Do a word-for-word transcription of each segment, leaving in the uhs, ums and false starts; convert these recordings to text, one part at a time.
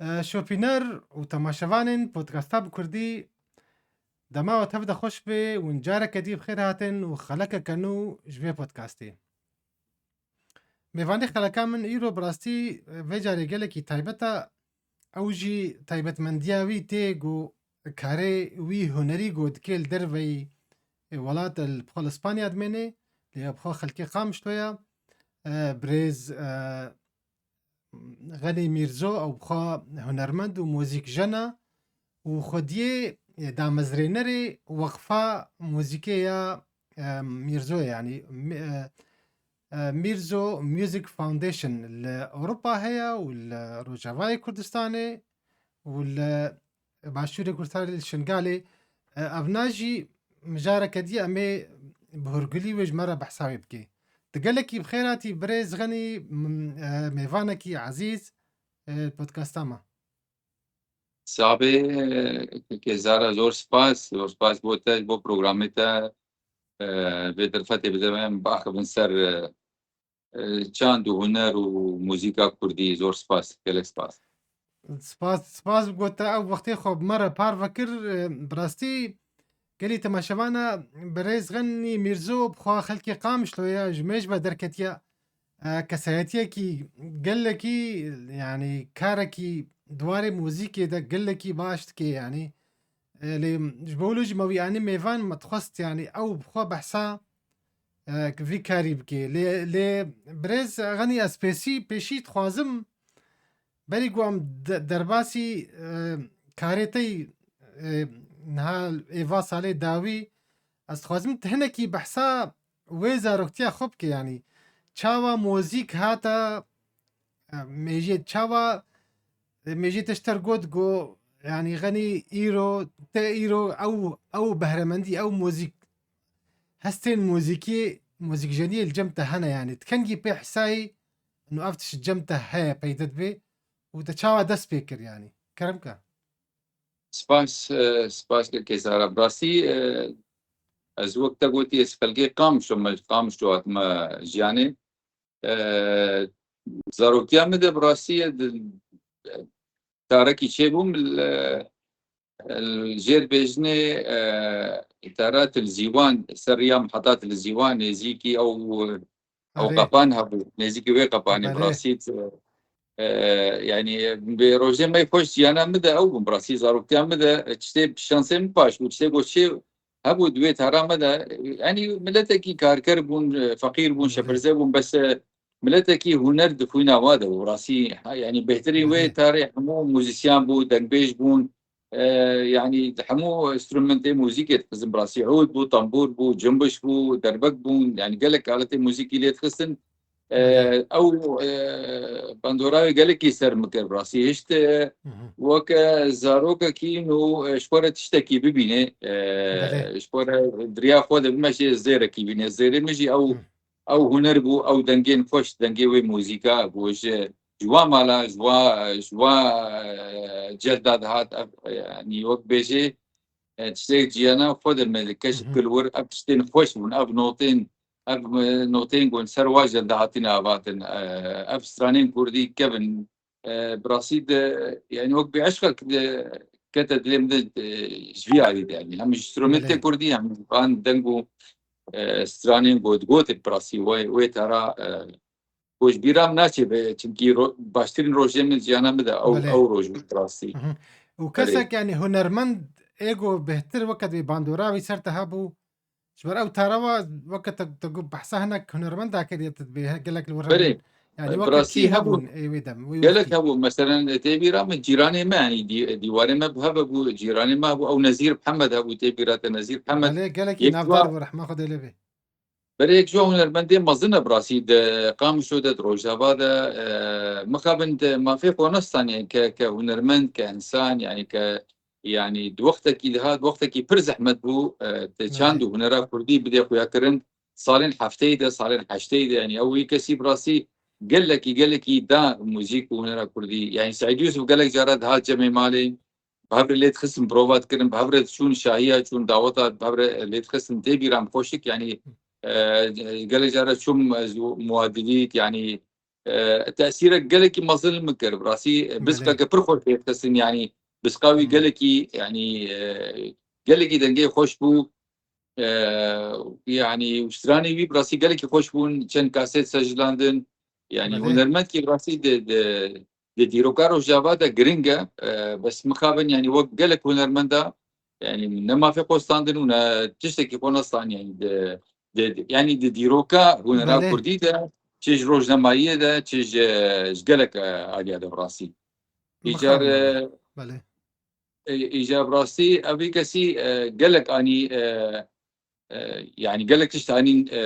E, şopîner û temaşevanên podcasta bi kurdî, dema we tev de xweş be û careke dî bi xêr hatin û xelekeke nû ji vê podcastê. Mêvanê xeleka min îro bi rastî vê carê gelekî taybet e. Ew jî taybetmendiya wî tê ku karê wî hunerî ku dike li derveyî welat, li xwe li Spanya dimêne, lê ew bi xwe xelkê Qamişlo ye. E, birêz, e, Xenî Mîrzo, ew bi xwe hunermend û muzîkjen e û xwediyê damezrênerê weqfa muzîkê ya, e, Mîrzo ye, yanî, mi-, e, e, Mîrzo Music Foundation li Ewropa heye û li Rojavayê Kurdistanê û li Başûrê Kurdistanê, li Şingalê. E, evna jî mijareke dî em ê bi hûrgulî wê ji me re behsa wê bikê. Tu gelekî bi xêr hatî birêz Xenî, m-, e, mêvanekî ezîz, e, podcasta me. Sabê, e, Kêzara, zor spas, zor spas bo te, bo programê te. E, vê derfetê bide me, em biaxivin ser, e, e, çand û huner û muzîka kurdî. Zor spas, gelek spas. Spas, spas, got te ew wextê xwe bi me re parve kir. E, bi rastî gelî temaşevana birêz Xenî Mîrzo bi xwe xelkê Qamişlo ye, ji mêj ve derketiye. E, kesayetiyekî gelekî, yanî karekî di warê muzîkê de gelekî baş dike, yanî. E, lê ji bo wilo jî me wî anî mêvan, me dixwest, yanî ew bi xwe behsa, e, vî karî bike. Lê, lê birêz Xenî, ez pêsî, pêşî dixwazim, berî ku em de-, derbasî, e, karê te yî, e, niha êva salê dawî, ez dixwazim tu hinekî behsa wê zaroktiya xwe bike, yanî çawa muzîk hate, e, mêjê, çawa, e, mêjê te ji te re got, got, yanî Xenî îro, te îro ew, ew behremendî, ew muzîk, hestên muzîkî, muzîkjeniyê li cem te hene, yanî tu kengî pê hesayî, û ev tişt cem te heye, peyde dibe û te çawa dest pê kir, yanî? Kerem ke. Spas, e, spas li Kêzara. Bi rastî, e, ez wek te gotî, ez xelkê Qamişlo me, Qamişlo hatime jiyanê. E, zaroktiya min de bi rastî, e, di, e, carekî çêbûm, li, li jêr bêjinê, e, îtara Til Zîwan, ser riya miheta Til Zîwan, nêzîkî ew, ew Erê. qepan hebû, nêzîkî wê qepanê bi Belê. rastî, e, e, yanî, bi rojê me xweş jiyana min de ew bûn, bi rastî zaroktiya min de, e, tiştê şansê min paş bû, tiştê ku çê hebû di wê tara me de, e, yanî miletekî karker bûn, e, feqîr bûn, Belê. şepirze bûn, bes, e, miletekî huner di xwîna wa de bû, rastî, ha, yanî bêhtirîn wê Belê. tarê hemû muzîsyen bû, dengbêj bûn, e, yanî di hemû enstrumentê muzîkê dixistin, bi rastî, ûd bû, tembûr bû, cimbiş bû, derbek bûn, yanî gelek aletê muzîkî lê dixistin. E, Belê. ew, e, bandora wê gelekî ser min kir, bi rastî. Hişt, e, Hı hı. weke zarokekî nû, e, ji xwe re tiştekî bibîne, e, Belê. ji xwe re di riya xwe de bimeşe zêrekî bîne. Zêrê min jî ew, Hı. ew huner bû, ew dengên xweş, dengê wê muzîka bû. Ji, ji wan mala, ji wa, ji wa, e, celda dihat, ev, e, yanî wek bêjê, e, tiştek ciyana xwe de me dike ji Hı hı. kulwir, ev tiştên xweş bûn, ev notên, ev, e, notên ku ser wa jel dihatine avatin, e, ev stranên kurdî kevin, e, bi rastî de, yanî wek bi eşqek de kete dilê min de, e, ji vî alî de, yanî hem ji instrumentê Belê. kurdî hem van deng û, e, stranên ku digotin bi rastî wê, wê tara, e, ku ji bîra min naçe be, çimkî ro-, baştirîn rojê min jiyana min de ew, Belê. ew roj bû bi rastî. Hı hı. Û Belê. kesek, yanî hunermend ê ku bêhtir weke di bandora wî ser te hebû, ji ber ew tara wa weke te, te got behsa hinek hunermenda kiriye, te dibê he-, gelek li wir Belê. hebûn. Yanî Bi weke rastî kî hebûn. hebûn ê wê dem, wê Gelek wextî? hebûn. Meselen, tê bîra min cîranê me, yanî dî-, dîwarê me bi hev hebû, cîranê me hebû, ew Nezîr Hemed hebû, tê bîra te Nezîr Hemed. Belê, gelekî Yek navdar wa- bû, rehma Xwedê lê bê. Berê yek ji hunermendê mezin e bi rastî di Qamişlo de, di Rojava de, e, mixabin di mafê xwe nestaniye ke, ke hunermend, ke însan, yanî ke, yanî di wextekî dihat, wextekî pir zehmet bû, e, di çand û Belê. hunera kurdî bidê xuya kirin. Salên hefteyê de, salên heşteyê de, yanî ew wî kesî bi rastî gelekî, gelekî da muzîk û hunera kurdî. Yanî Seîd Yûsif gelek cara dihat cemê malê, bi hev re lê dixistin, prova dikirin, bi hev re diçûn şahiya, çûn daweta, bi hev re lê dixistin. Tê bîra min xweşik, yanî, e, gelek cara çûm ez û muadilîk, yanî, e, tesîrek gelekî mezin li min kir. Bi rastî, e, bizqeke pir xweş lê dixistin, yanî bizqa wî gelekî, yanî, e, gelekî dengê xweş bû. E, yanî, û stranê wî bi rastî gelekî xweş bûn, çend kasêt ser jilandin. Yanî, hunermendkî bi rastî di, di, di dîroka Rojava de giring e. E, bes mixabin, yanî, wek gelek hunermenda, yanî, ne mafê xwe standin û ne tiştekî xwe nestan, yanî, di, di, di, yanî, di dîroka hunera kurdî de, çi ji rojnamayiyê de, çi ji, ji gelek, e, aliya de bi rastî. Îcar, e, e, îcar bi rastî, ev vî kesî, e, gelek anî, e, e, yanî gelek tişt anîn, e,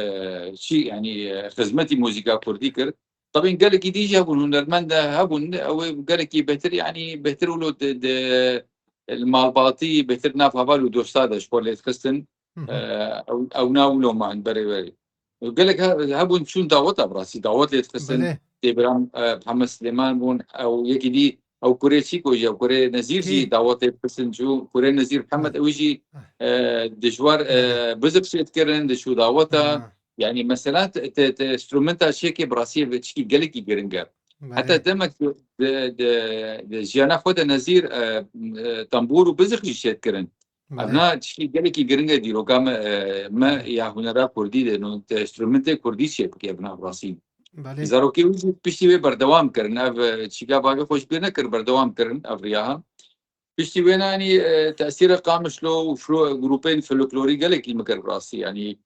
çi, yanî, e, xizmetî muzîka kurdî kir. Tabî gelekî dî jî hebûn, hunermend de hebûn, ew ê gelekî bêhtir, yanî bêhtir wilo di, di, li malbatî, bêhtir nav heval û dosta de ji xwe lê dixistin. E, ew, ew na wilo man berê berê. Gelek he-, hebûn çûn daweta bi rastî, dawet lê dixistin. Tê biram, e, Mihemed Silêman bûn, ew yekî dî, ew kurê çîko jî, ew kurê Nezîr jî dawetê dixistin çû. Kurê Nezîr Mihemed, ew jî, e, dijwar, e, bizif çê dikirin, diçû daweta. Yanî mesela te, te, te enstrumenta çekê bi rastî ve çikî gelekî giring e. Heta demek di, di, di jiyana xwe de Nezîr, e, e, tembûr û bizif jî çê dikirin. Evna tişkî gelekî giring e dîroka me, e, me ya hunera kurdî de, no, te enstrumentê kurdî çê bike evna bi rastî. Zarokê wî jî piştî wê berdewam kirin. Ev, e, çîka bavê xwe ji bîr nekir, berdewam kirin ev riya ha. Piştî wê nanî, e, tesîra Qamişlo û flo-, grûpên folklorî gelekî min kir bi rastî. Yanî,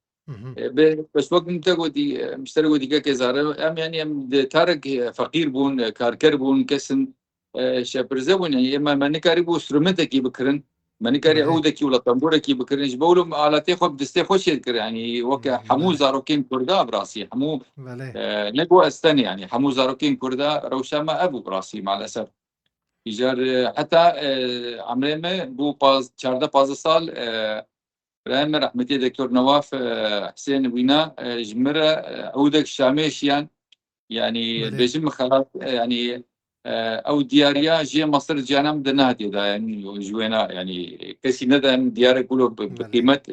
e, be-, bes wek min te gotî, e, min ji te re gotî kekê Zare, em, yanî, em di tarek, e, feqîr bûn, e, karker bûn, kesin, e, şepirze bûn. Yanî, ême, me nikarîbû enstrumentekî bikirin. Me nikarî ewdekî wila temburekî bikirin. Ji bo wilo me aletê xwe bi destê xwe çê dikir. Yanî, weke hemû zarokên Kurda bi rastî, hemû, e, ne ku ez tenê, yanî, hemû zarokên Kurda rewşa me ev bû bi rastî, maalesef. Îcar, e, heta, e, emrê me bû paz-, çardeh pazdeh sal, e, birayê me rehmetî Doktor Newaf, e, Husên Wîna, e, ji min re, e, ewdek Şamê şiyan. Yanî, bêjim min xelat, e, yanî, e, ew diyariya jê mesir ciyana min de nehatiye da, yanî, ji wêna, yanî, kesî nede min diyarek wilo bi, bi qîmet.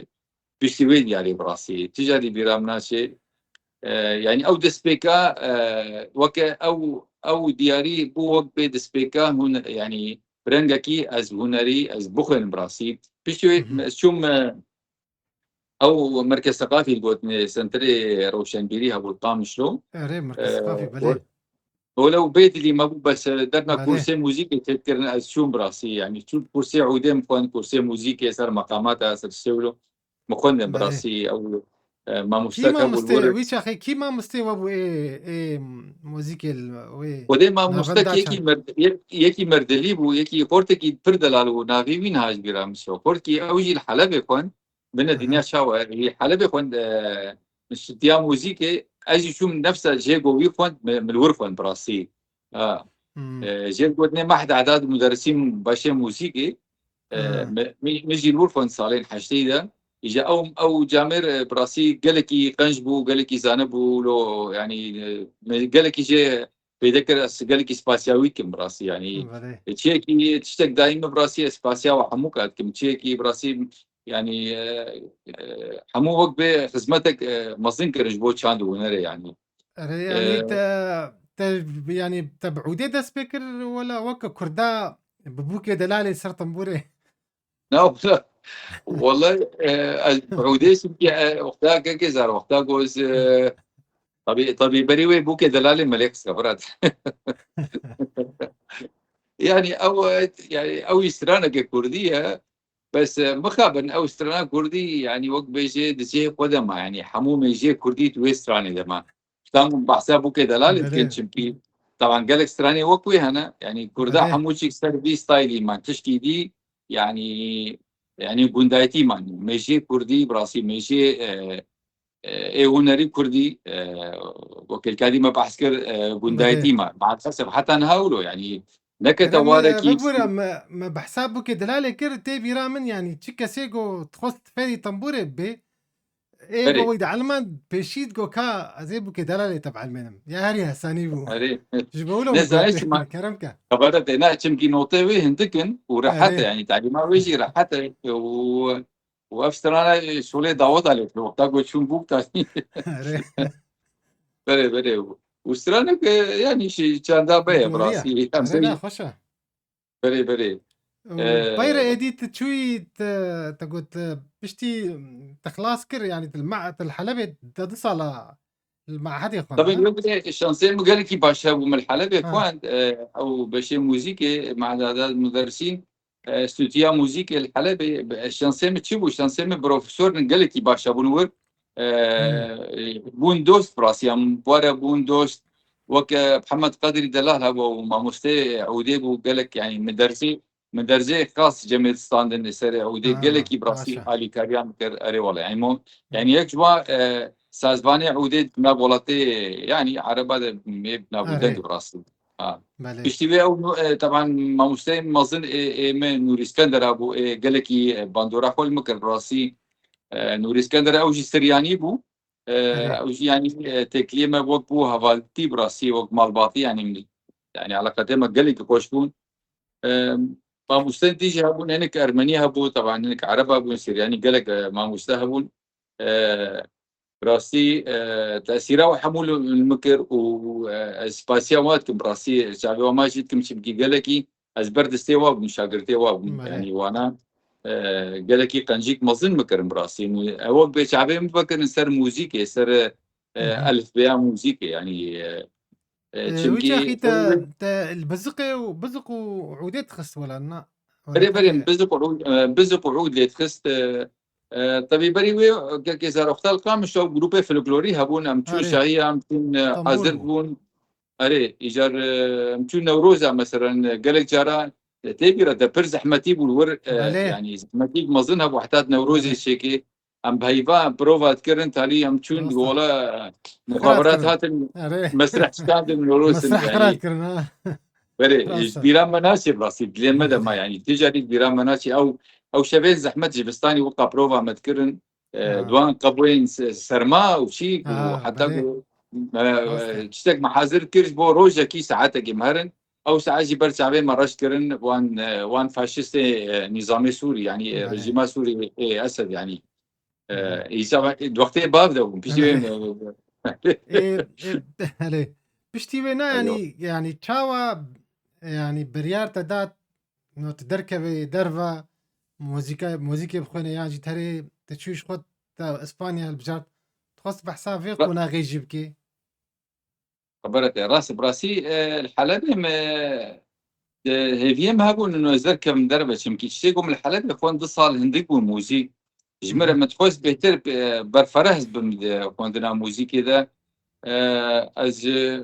Piştî wê diyarê bi rastî. Ti carî bîra min naçe. E, yanî ew destpêka, e, weke ew, ew diyarî bû wek bê destpêka hûn, yanî rengekî ez hunerî, ez bixwînim bi rastî. Piştî wê ez çûm, e, ew Merkez Seqafî gotinê, Sentrê Rewşenbîrî hebû Qamişlo. Erê, Merkez Seqafî, belê. Wele û bê dilî me bû, bes, e, derna kursê muzîkê têt kirin, ez çûm bi rastî, yanî çûm kursê ûdê min xwend, kursê muzîkê ser meqamata, ser şewlo min xwendin bi rastî, ew, e, mamosteke bû li wir. Wî çaxê kî mamostê we bû ê, ê muzîkê li wê? Xwedê mamostek yekî merd-, yek-, yekî merdilî bû, yekî xortekî pir delal bû, navê wî niha ji bîra min çû. Xortekî ew jî li Helebê xwend. Bine dinya çawa ye? Helebê xwend, e, min şitiya muzîkê, ez jî çûm nefsa jê go wî xwend, mi, min li wir xwend bi rastî. Ha. E, jê gotinê Mahd Edad muderrisî başê muzîkê. E, mi, mi, min jî li wir xwend salên heştê de. Îja ew, ew camêr, e, bi rastî gelekî qenc bû, gelekî zane bû, lo, yanî, e, me gelekî jê pêde kir, ez gelekî spasiya wî dikim bi rastî, yanî, e, çiyekî, tiştek dayî min bi rastî ez spasiya we hemû ka dikim. Çiyekî bi rastî, yanî, e, e, hemû wek bê xizmetek, e, mezin kirin ji bo çand û hunerê, yanî. Erê, yanî, e, te, te, yanî, te bi ûdê dest pê kir, wela weke Kurda bi bûkê delalê ser tembûrê? Na, wala, wala, e, ez bi ûdê çimkî, e, wexta kekê Zar, wexta goz, e, tabî, tabî berî wê bûkê delalê melê qise, birat. Yanî ew, e, yanî ew straneke kurdî ye. Bes, e, mixabin ew strana kurdî, yanî wek bêjê di cihê xwe de ma, yanî hemû mêjiyê kurdî di wê stranê de ma. Tam behsa bûkê delalê dikin, çimkî taban gelek stranê wek wê hene. Yanî Kurda hemû çîk ser vî staylî man. Tişkî dî, yanî, yanî gundayetî man. Mêjiyê Kurdî, bi rastî mêjiyê, e, e, ê hunerî Kurdî, e, wekî kadî me behs kir, e, gundayetî man. Maalesef heta niha wilo, yanî nekete warekî. Bibûre, me, me behsa bûkê delalê kir, tê bîra min, yanî çi kesê go dixwest fêrî tembûrê bibê, ê go wî dielman pêşî digo ka ez ê bûkê delalê te bielmênim. Ya herî hesanî bû. Erê. Ji bo wilo ne zaye çima kerem ke. Xebere te ne, çimkî notê wê hindik in û rehet e, yanî talîma wê jî rehet e û, û ev strana, e, şolê daweta lê wexta go çûn bûk tanî. Erê. Berê, berê. Û stranek, e, yanî jî çanda be ye bi rastî. Em Erê, sey-, ne, xweş e. Berê, berê. Û Ee, peyre êdî tu çûyî, te, te got, e, piştî, te xilas kir, yanî tu li me-, tu li Helebê de du sala li mehedê xwend, Tabii, ha? Yok, e, şansê min gelekî baş hebû. Min li Helebê Ha. xwend, e, ew beşê muzîkê, Mehda Mudersîn, e, stûdyoya muzîkê li Helebê, e, şansê min çi bû? Şansê min profesor gelekî baş hebûn wir. E, Hmm. bûn dost bi rastî, em were bûn dost. Wek, e, Mihemed Qedrî Delal hebû û mamostê Ûdê bû gelek, yanî min dersî, min dersê xas cemê distandin li ser Ûdê Ha, gelekî bi rastî baş e. alîkariya min kir. Erê wele, yanî mo-, yanî yek ji wan, e, sazvanê Ûdê di nav welatê, yanî Ereba de mê bi nav Erê. deng bi rastî. Ha. Belê. Piştî wê ew, e, teban mamosteyên mezin ê, ê me Nûrî Skender hebû, ê gelekî, e, bandora xwe li min kir bi rastî. E, Nûrî Skender ew jî Siryanî bû. E, Erê. ew jî yanî, e, têkiliyê me wek bû hevaltî bi rastî, wek malbatî yanî, yanî eleqetê me gelekî xweş bûn. E, mamosteyên dî jî hebûn, hinek Ermenî hebû, teban hinek Ereb hebûn, Siryanî gelek, e, mamoste hebûn. E, bi rastî, e, tesîra we hemû li, li min kir û, e, ez spasiya wan dikim, bi rastî çavê wan ma jî dikim, çimkî gelekî ez ber destê wan bûm, şagirtê wan bûm. Belê. Yanî wana, e, gelekî qencîk mezin min kirin bi rastî. Ew wek bê çavê min vekirin ser muzîkê, ser, e, Hı hı. elifbeya muzîkê, yanî, e, e, E, wî çimkî çaxî te, te li Biziqê û, Biziq û Ûdê dixist wela, na? Wela Berê, berê, tenê Biziq û Ûd, e, Biziq û Ûd lê dixist, e, e, tevî berî wê, e, gelkê Zaroxtal Qamiş ew grûpê folklorî hebûn, em çûn Erê. Şahiya, em çûn, e, Îstanbul Azird bû. bûn. Erê, îcar, e, em çûn Newroza, meselen, e, gelek cara, e, tê bîra te pir zehmetî bû li wir, e, Belê. yanî zehmetî mezin hebû heta Newrozê Belê. çêkê. Em bi heyva prova dikirin, talî em çûn Rast e. gola, e, Fikret muxaberat kirin. hatin, Erê. mesreh standin, Newrozin, Mesreh yanî. Fikret kirin, ha. Berê, Rast e. bîra me naçê bi rastî, dilê me de Belê. ma, yanî, tu carî bîra me naçê. Ew, ew şevên zehmet ji bistanî weka prova me dikirin. E, Ha. Di wan qebûyên se-, serma û çîk û Ha, heta belê. ku, e, Rast e. tiştek me hazir kir ji bo rojekî saetekê me herin. Ew saet jî ber çavê me reş kirin, wan, e, wan faşistê, e, nîzamê Sûrî, yanî, e, Belê. rejîma Sûrî ê Esed, yanî. E, Hı hı. îsa di wextê bav de bûn, piştî wê Belê. me. Ê, ê, belê. Piştî wê ne, Eywa. yanî, yanî çawa, yanî biryar te dat, no, tu derkevê derve, muzîka, muzîkê bixwêne yan jî terê, te çû ji xwe te Îspanya hilbijart. Dixwest behsa vê Ra- qonaxê jî bikê. Xebera te rast, bi rastî, e, li Helebê me, e, hêviyê me hebûn, û ez derkevim derve, çimkî tiştê ku min li Helebê xwend du sal hindik bû muzîk. Ji min re Hı hı. min dixwest bêhtir, e, berfereh bim di xwendina muzîkê de. E, ez, e,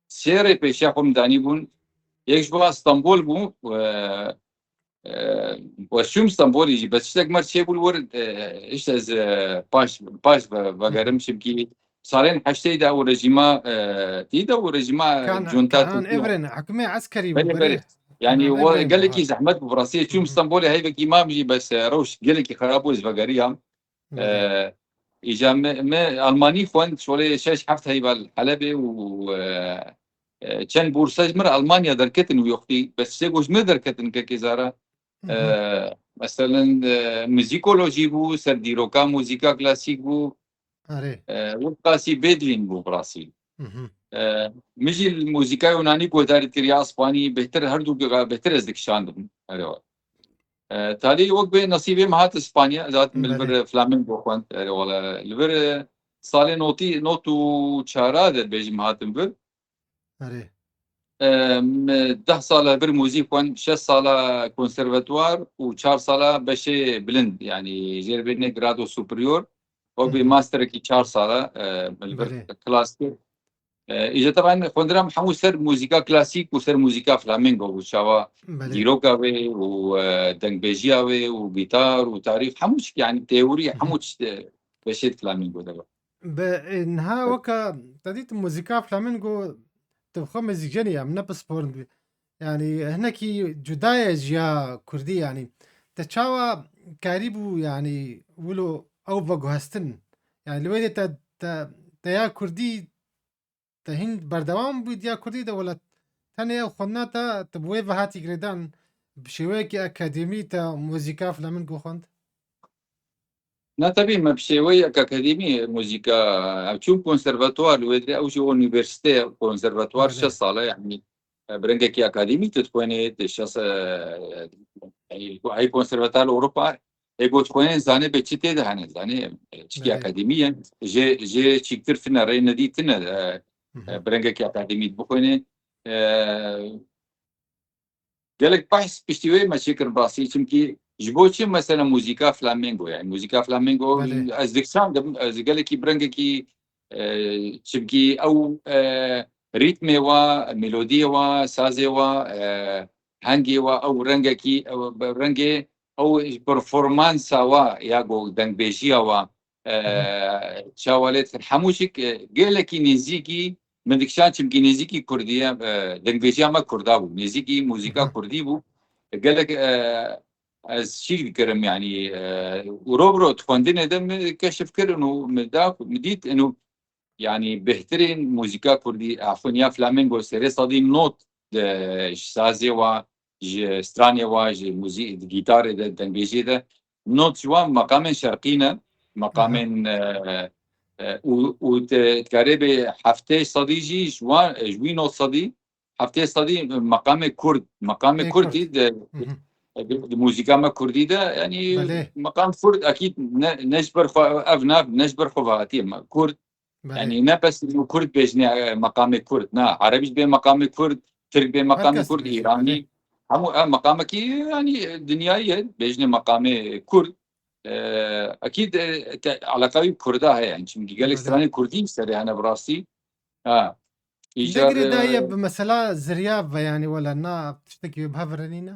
sê rê pêşiya xwe min danîbûn. Yek ji wan Stenbol bû, e, e, we çûm Stenbolê jî, bes tiştek mer çêbû li wir, e, işte ez, e, paş, paş ve-, vegerim, Hı hı. çimkî salên heştê de û rejîma, e, tî de û rejîma Kan-, junta Kanan Tirkiye. Evren, hikûmê eskerî bû, Belê, belê. belê. Yanî Kanan we Evren, gelekî ha. zehmet bû, bi rastî çûm Hı hı. Stenbolê heyvekî mam jî, bes, e, rewş gelekî xirab bû, ez vegeriyam. Belê. E, îca me, me Almanî xwend, şolê şeş heft heyva li Helebê û, e, e, çend bursa ji min re Almanya derketin û yoxtî, bes sê ku ji min derketin kekê Zara. Hı hı. E, meselen, e, muzîkolojî bû, ser dîroka muzîka klasîk bû. Erê. E, wek qasî Bedlîn bû bi rastî. Hı hı. E, min jî li muzîka Yunanî guhdarî kiriya, Spanî bêhtir, her du bêhtir ez dikişandim. Erê wa. E, talî wek bê nesîbê min hat Spanya, zaten min li vir Belê. flamenco xwend. Erê wala, li vir, e, salê notî, not û çara de dibêjim hatim vir. Erê. E, min deh sala vir muzîk xwend, şeş sala konservatuar û çar sala beşê bilind, yanî jêr bêne grado superior. Wek bê Hı hı. masterekî çar sala, e, min li vir Belê. klas kir. E, îca teban xwendina min hemû ser muzîka klasîk û ser muzîka flamenco bû, çawa Belê. dîroka wê û, e, dengbêjiya wê û gîtar û tarîx, hemû çi, yanî teorî, Hı hı. hemû çi, e, beşê flamenco de bû. Bi, e, niha Evet. weka te dît muzîka flamenco tu bi xwe muzîkjenî, em ne pisporin bî. Yanî hinekî cuda ye ji ya kurdî, yanî te çawa karîbû, yanî wilo ew veguhestin? Yanî li wê de te, te, te ya kurdî, te hîn berdewam bû di ya kurdî de, wela tenê ew xwendina te, te bi wê ve hatî girêdan, bi şêweyekî akademî te muzîka flamenco xwend? Na, tebî me bi şêweyek akademî muzîka, ev çûn konservatuar, li wê dirê ew jî unîversîte, konservatuar Belê. şeş sal e, yanî, e, bi rengekî akademî tu dixwênî, tu şeş, e, e, hey konservatuar li Ewropa, ê got dixwênê zanê bê çi tê de hene, zanê, e, çikî Belê. akademî ye, jê, jê çîktir tine, rê nedî tine, e, Hı hı. e, bi rengekî akademî bixwênê. E, Gelek behs piştî wê me çêkir bi rastî, çimkî ji bo çi mesela muzîka flamengo, yani muzîka flamengo Belê. ez dikşandim, ez gelekî bi rengekî, e, çimkî ew, e, rîtmê wa, melodiyê wa, sazê wa, e, hengê wa, ew rengekî, ew bi rengê, ew performansa wa ya go dengbêjiya wa, e, Hı hı. çawa lê dikin. Hemû jî, e, gelekî nêzîkî, min dikşan çimkî nêzîkî kurdî ye, e, dengbêjiya me kurda bû. Nêzîkî muzîka Hı hı. kurdî bû. Gelek, e, ez şîr dikirim, yanî, e, û ro bi ro di xwendinê de min keşif kir û min da, min dît, û, yanî, bêhtirîn muzîka kurdî, afin ya flamengo serê sedî not de ji sazê wa, ji stranê wa, ji muzî-, gîtarê de, dengbêjiyê de, not ji wan meqamên şerqî ne, Aha. meqamên, e, e, û, û te, dikarê bê heftê sedî jî ji wan, ji wî not sedî, heftê sedî meqamê kurd, meqamê Ê kurdî kurd. de, Hı hı. di, di muzîka me kurdî de, yanî Belê. meqam kurd ekîd ne, ne ji ber xwe, ev nav ne ji ber xwe ve hatiye me. Kurd Belê. Yanî ne bes û kurd bêjine, e, meqamê kurd. Na, erebî jî bê meqamê kurd, tirk bê Her meqamê kes kurd, dibêje, îranî. belê. Hemû ev meqamekî, yanî, dinyayî ye, bêjine meqamê kurd. E, ekîd, e, te, eleqa wî kurda heye, yani, çimkî gelek Belê. stranê kurdî serê hene bi rastî. Ha. Îcar, Negirê daye e, bi mesela zirya ve, yani, wela na tiştekî wê bi hev re nîne?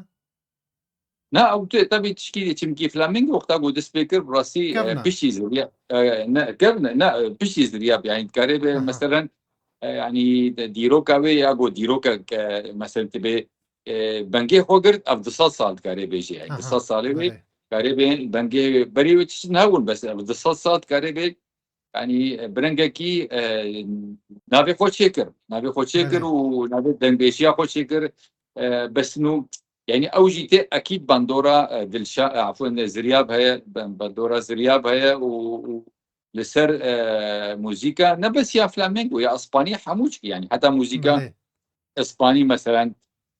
Na, ew tu, tabii tişkî, çimkî flamingo wexta ku dest pê kir, bi rastî, e, Kevna. piştî ziriya, e, ne, kevne, ne, e, piştî ziriya, yani, dikarê be, Aha. meselen, e, yani, de, dîroka wê ya ku dîroka, e, meselen, tu bê, e, bengê xwe girt, ev du sed sal dikarê bê jî, yani, Aha, du sed salê wê, belê. dikarê bê bengê berê wê tişt nebûn, bes ev du sed sal dikarê bê, yani, e, bi rengekî, e, navê xwe çêkir, navê xwe çêkir Belê. û navê dengbêjiya xwe çêkir, e, bes nû, yani, ew jî tê ekîd bandora, e, dilşa-, e, afûn, e, ziryab heye, ban-, bandora ziryab heye û, û li ser, e, muzîka, ne bes ya flamengo, ya Îspanî hemû çi, yani, heta muzîka Belê. Îspanî, meselen,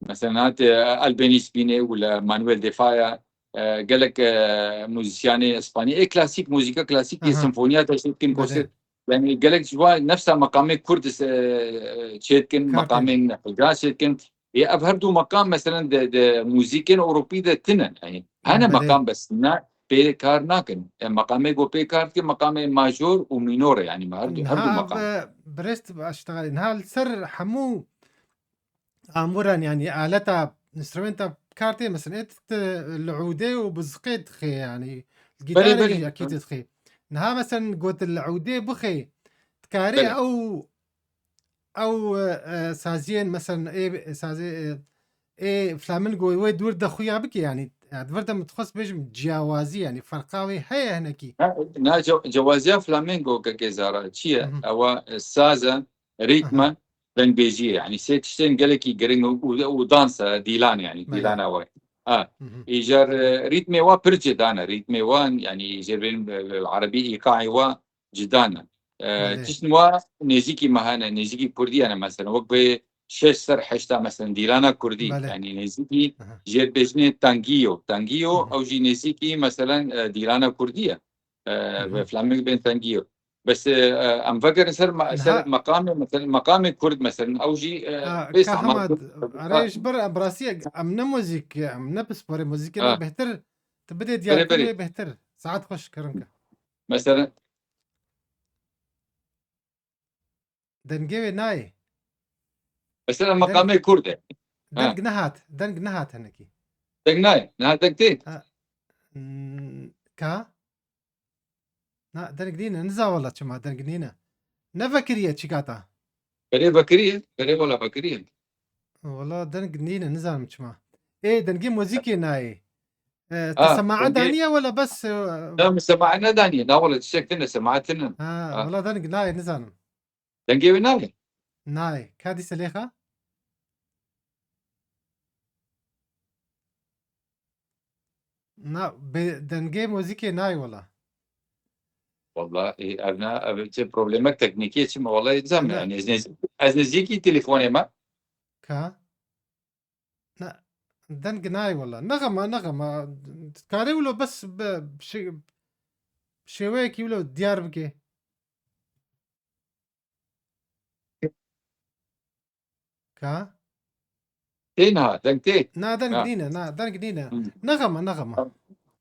meselen, hat, e, Albeniz Bînê û li Manuel de Falla, e, gelek, e, muzîsyanê Îspanî, ê klasîk, muzîka klasîk, yê Aha. senfoniya te şêt kin, Belê. konsert, yani, gelek ji wan nefsa meqamê kurd, e, çêt kin, Kar tê. meqamên hicaz çêt kin. Ê, ev her du meqam, meselen, di, di muzîkên Ewropî de tine. Yani, hene Belê. meqam bes ne pê kar nakin. E, meqamê ku pê kar dikin, meqamê major û mînor e, yani, her du, her du Niha meqam. ev, e, birêz, aştexalî, niha li ser hemû amûran, yani, aleta, instrumenta kar tê, mesela, ê, tu, tu li ûdê û bi ziqê dixê, yani, Belê, gitarê belê. jî ekî tu dixê. Niha, mesela, got li ûdê bixê, dikarê Belê. ew ew, e, e, saziyên, mesela, ê, sazê, e, ê flamingo wê dûr de xuya bike, yani, e, di vir de min dixwest bêjim ciyawazî, yani, ferqa wê heye hinekî. Na, na, ce-, cewaziya flamingo kekê Zara çi ye? Hı hı. Ewa, e, saz e, rîtm e, Aha. dengbêjî ye. Yani, sê tiştên gelekî giring û, û, û dans e, dîlan, yani, Belê. dîlana we. Ha. Hı hı. Îcar, e, rîtmê wa pir cida ne. Rîtmê wa, yani, jê bên, e, erebî îqaê wa cida ne. E, Belê. tiştin wa nêzîkî me hene, nêzîkî kurdî hene, mesela, wek bê şeş ser heşta, mesela, dîlana kurdî, Belê. yani nêzîkî Aha. jê dibêjinê tangiyo. Tangiyo, Hı hı. ew jî nêzîkî, mesela, e, dîlana kurdî ye. E, Hı hı. ve flaming bên tangiyo. Bes, e, e, em vegerin ser me-, ser Niha meqamê, mesela, meqamê kurd, mesela, ew jî, e, Ha, bê ka saman Hemad, kurd. erê ji ber em bi rastî em ne muzîk, em ne pisporê muzîkê Ha. re bêhtir, tu bidê Berê, diyarkirî berê. wê bêhtir. Saet xweş, kerem ke. Mesela, Dengê wê nayê. Mesela Deng, meqamê kurd e. Ha. deng nehat, deng nehat hinekî. Deng nayê, niha deng tê. Ha, n-, ka? Na, deng nîne, niza wela çima deng nîne. Ne vekiriye çikata? Berê vekiriye, berê wela vekiriye. Wela deng nîne, nizanim çima. Ê, dengê muzîkê nayê. E, te Ha, semae dengê daniye wela bes, e, Na, min semae nedaniye. Na wela tiştek tine, semae tine. Ha, Ha. wela deng nayê, nizanim. Dengê wê nayê. Nayê. Ka dîse lêxa? Na, be, dengê muzîkê nayê wela. Wallahî, ev ne, ev çi problemek teknîkî ye, çi me, wallahî dizanme. Öyle. Yani ez nêz-, ez nêzîkî telefonê me. Ka? Ne, deng nayê wala. Nexema, nexema. Karê wilo bes bi şê-, şêweyekî wilo diyar bike. Ka? Tê niha, deng tê. Na, deng Ha. nîne, na, deng nîne. Hı. Nexema, nexema.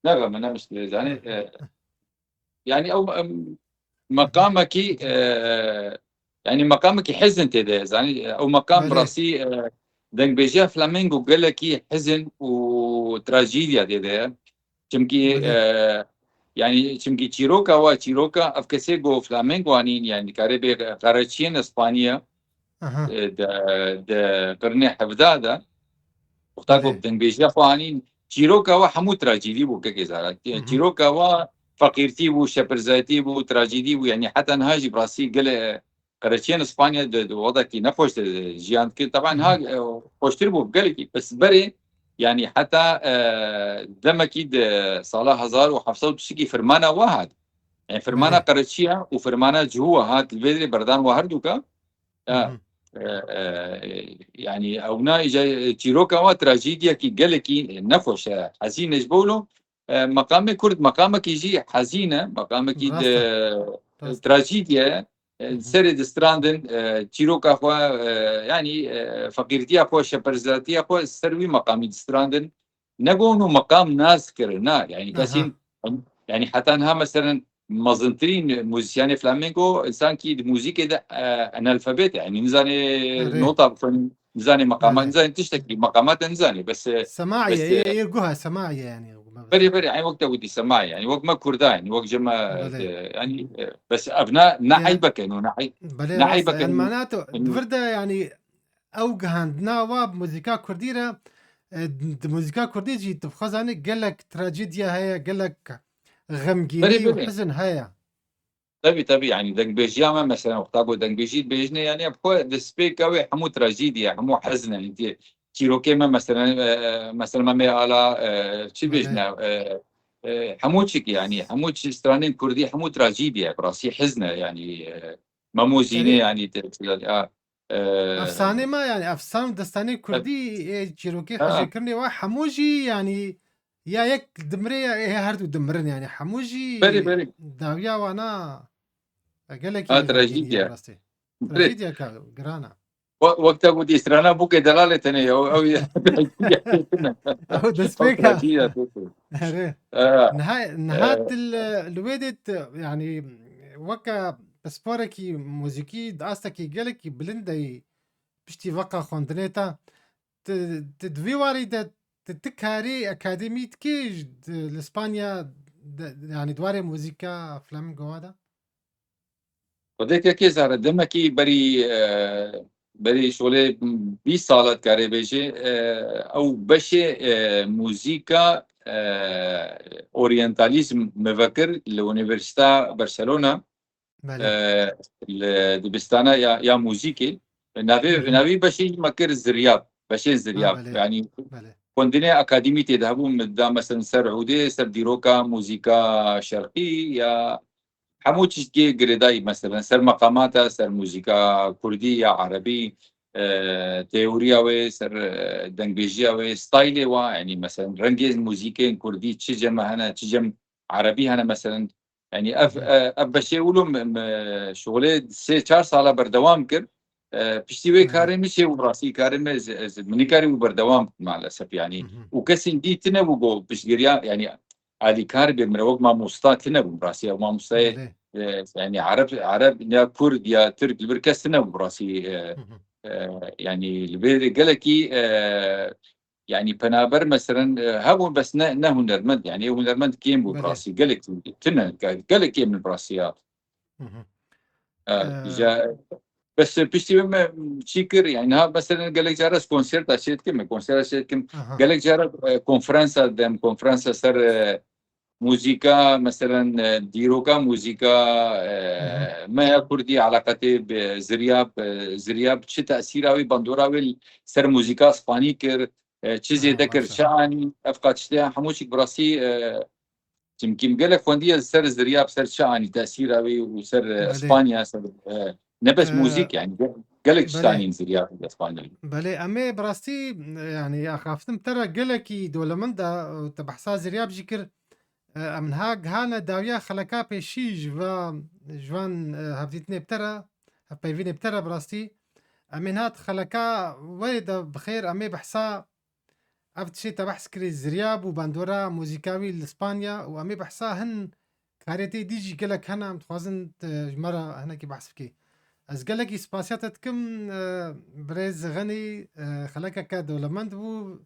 Nexema, ne muşkil, yani, e, yani ew, em, meqamekî, e, yani meqamekî hizin tê de, yani ew meqam Belê. bi rastî, e, dengbêjiya flamengo gelekî hizin û trajîdiya tê de ye. Çimkî, Belê. e, yani çimkî çîroka wa, çîroka ev kesê ku flamengo anîn, yani dikare bê qereçiyên Îspanya, Aha. e, de, de qirnê hevda de, wexta Belê. ku dengbêjiya xwe anîn, çîroka wa hemû trajîdî bû, kekê Zara. Hı hı. Çîroka wa feqîrtî bû, şepirzetî bû, trajîdî bû, yani heta niha jî bi rastî gelê qereçiyên Îspanya di, di wextekî nexweş de jiyan dikir. Teban Hı hı. ha, e, xweştir bû gelekî, bes berê, yani heta, e, demekî di sala hezar û heft sed û tiştekî firmana wa hat. Yani firmana Belê. qereçiya û firmana cihû wa hat, li vê derê berdan wa her dûka. Ya, Hı hı. e, e, yani ewna îca, e, çîroka wa trajîdiyekî gelekî nexweş e, hezîn e ji bo wilo, e, meqamê Kurd, meqamekî jî hezîn e, meqamekî Rast de, e. e, Rast e. trajîdiye, e, Hı hı. serê distrandin, e, çîroka xwe, e, yani, e, feqîrtiya xwe, şeperzatiya xwe ser wî meqamî distrandin. Ne gon û meqam nas kir, na, yani Aha. kesîn, yani heta niha meselen mezintirîn muzîsyenê flamenko, insankî di muzîkê de, e, analfabet e, yani nizanê Erê. nota bixwînin, nizanê meqamat, Erê. nizanê tiştekî, meqamat e nizanê, bes, e, Semaî bes, ye, e, yê, yê guha semaî ye yani. Berê, berê, yani wek te gotî semaî, yani wek me Kurda, yani wek ji me, Belê. e, yani, e, bes ev ne, ne Ya. eybek e, no, ne ey-, Belê, ne rast e. eybek e, Yani no. mana tu, Hı. di vir de yani ew gihandina wa bi muzîka kurdî re, e, di muzîka kurdî jî tu bi xwe zanî gelek trajediya heye, gelek xemgînî Belê, û belê. hizin heye. Tabii, tabii, yani dengbêjiya me, mesela, wexta ku dengbêjî dibêjine, yani, bi xwe destpêka wê hemû trajîdî ye, hemû hezin e, yani, tê-, çîrokê me, mesela, e, e, mesela, Memê Ala, e, çi Belê. dibêjine, e, e, hemû çik, yani, hemû çi stranên kurdî, hemû trajîdî ye, bi rastî hizin e, yani, e, Memo Zînê, Erê. yani, te-, ya, e, Efsanê me, yani, efsan, destanê Tabii. kurdî, e, çîrokê Ha. hejêkirinê wa, hemû jî, yani, ya yek dimire ya ê her du dimirin, yani hemû jî Berê, berê. dawiya wana gelekî Ha, xemgînî trajîdî ye ye. rastî. Direkt. Trajîdiyeka giran e. Wa-, wekta ku dî strana bûkê delalê tenê ye, ew, ew ye. Ew destpêka. Ew trajîdiya tê. Erê. Ha. Niha, niha E, tu li, li wê dê tu, yani, weke pisporekî muzîkî di astekî gelekî bilind de yî piştî veqa xwendinê te. Ti, ti di vî warî de ti, ti karî akademî dikî ji, di, li Spanya de, yani di warê muzîka flamengo wa de? Xwedê kekê Zara, demekî berî, e, berî şolê bîst sala dikarê bêjê, e, ew beşê, e, muzîka, e, oryantalîzm me vekir li Unîversîta Barcelona. Belê. e, li dibistana ya, ya muzîkê. Navê, Hı hı. navê beşê jî me kir Ziryab, beşên Ha, Ziryab. belê. Yani Belê. xwendinê akademî tê de hebû, min da, mesela, ser udê, ser dîroka muzîka şerqî ya hemû çiştê girêdayî, mesela, ser meqamata, ser muzîka kurdî ya erebî, e, teoriya wê, ser, e, dengbêjiya wê, staylê wa, yani, mesela, rengê muzîkên kurdî çi cem hene, çi cem erebî hene, mesela, Yani ev, Hı. e, ev beşê wilo me, me şolê sê çar sala berdewam kir. E, piştî wê Hı hı. karê min çê û rastî karê min ez, ez, min nikarî wî berdewam bikim maalesef yani. Hı hı. Û kesên dî tine bû go piştgiriya yani alîkar bê min re wek mamosta tine bû rastî. Ew mamostayê, Belê. e, yani Ereb, Ereb ya Kurd ya Tirk li vir kes tine bû rastî. E, Hı hı. e, yani li vê gelekî, e, Yani penaber meselen, e, hebûn bes ne, ne hunermend, yani hunermend kêm bû Belê. bi rastî, gelek tune, ge-, gelek kêm in bi rastî ya. Hı hı. E, Ee, ja, bes piştî me çî kir, yani ha meselen gelek cara ez konserta çê dikim, konserta çê dikim, Aha. gelek cara, e, konferansa dem, konferansa ser, e, muzîka, meselen, e, dîroka muzîka, e, Hı hı. me ya kurdî, eleqetê bi Ziryab, e, Ziryab çi tesîra wî, bandora wî ser muzîka spanî kir, e, çi Ha, zêde kir, maşallah. çi anî, ev qat tiştê hemû çîk bi rastî, e, Çimkî min gelek xwendiye ser Ziryab, ser çi anî tesîra wî û ser, e, Belê. Spanya, ser, e, ne bes E, muzîk, yani ge-, gelek tişt belê. anîn Ziryab li Spanya. Belê, em ê bi rastî, e, yani axaftin bi te re gelekî dolemend e, û te behsa Ziryab jî kir. E, em niha gihane dawiya xeleka pêşî ji va, ji van, e, hevdîtinê bi te re, hevpeyvînê bi te re bi rastî. Em ê niha di xeleka wê de bi xêr em ê behsa ev tiştê te behs kirî Ziryab û bandora muzîka wî li Spanya û em ê behsa hin karê tê dî jî gelek hene, em dixwazin te ji me re hinekî behs bikî. Ez gelekî spasiya te dikim, e, birêz Xenî, e, xelekeke dewlemend bû.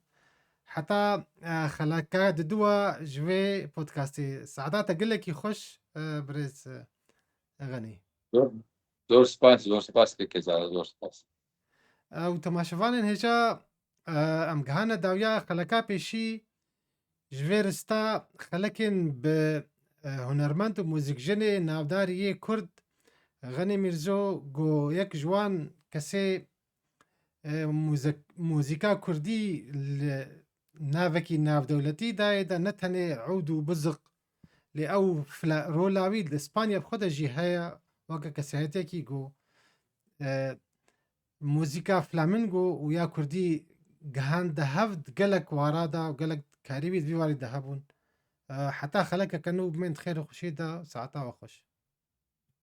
Heta, e, xeleke diduwa ji vê podcastê. Saeta te gelekî xweş, e, birêz, e, Xenî. Zor, zor spas, zor spas kekeza, zor spas. Ew temaşevanên hêja, e, em gihane dawiya xeleka pêşî ji vê rista xelekên bi, e, hunermend û muzîkjinê navdarî yê Kurd Xenî Mîrzo got yek ji wan kesê, e, muzik-, muzîka kurdî li navekî navdewletî dayê de ne tenê ewd û biziq lê ew fla-, rola wî li Spanya bi xwe de jî heye weke kesayetiyekî ku, e, muzîka flamingo û ya kurdî gihande hev di gelek wara de û gelek karî wî di vî warî de hebûn. E, heta xelekeke nû bimên di xêr û xweşî de, saeta we xweş.